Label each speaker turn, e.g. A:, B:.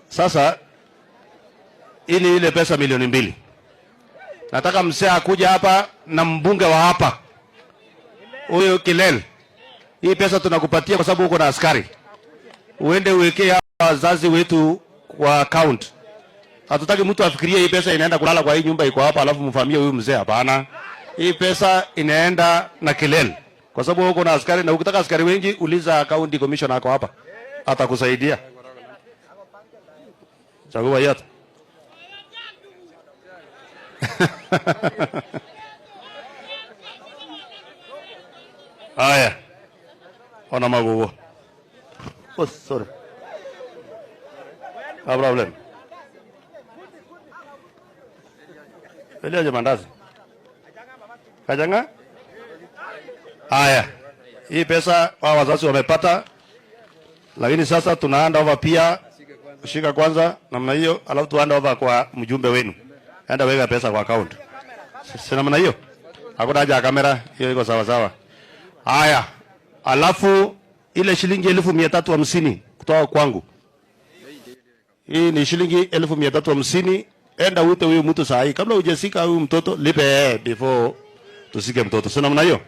A: Sasa ili ile pesa 2 milioni, nataka mzee akuja hapa na mbunge wa hapa huyu Kilel. Hii pesa tunakupatia kwa sababu uko na askari, uende uwekee hawa wazazi wetu kwa account. Hatutaki mtu afikirie hii pesa inaenda kulala kwa hii nyumba iko hapa, alafu mfamie huyu mzee. Hapana, hii pesa inaenda na Kilel kwa sababu uko na askari, na ukitaka askari wengi uliza county commissioner ako hapa, atakusaidia. Chagua yote. Haya, ona magugu. Oh, sorry. No problem. Elioje mandazi? Kajanga? Haya, hii pesa wao wazazi wamepata, lakini sasa tuna hand over pia. Shika kwanza namna hiyo, alafu tu hand over kwa mjumbe wenu. Enda weka pesa kwa account. Si namna hiyo? Hakuna haja ya kamera, hiyo iko sawa sawa. Haya, alafu ile shilingi 350,000 kutoka kwangu. Hii ni shilingi 350,000. Enda uite huyu mtu saa hii, kabla hujasika huyu mtoto, lipe before tusike mtoto. Si namna hiyo?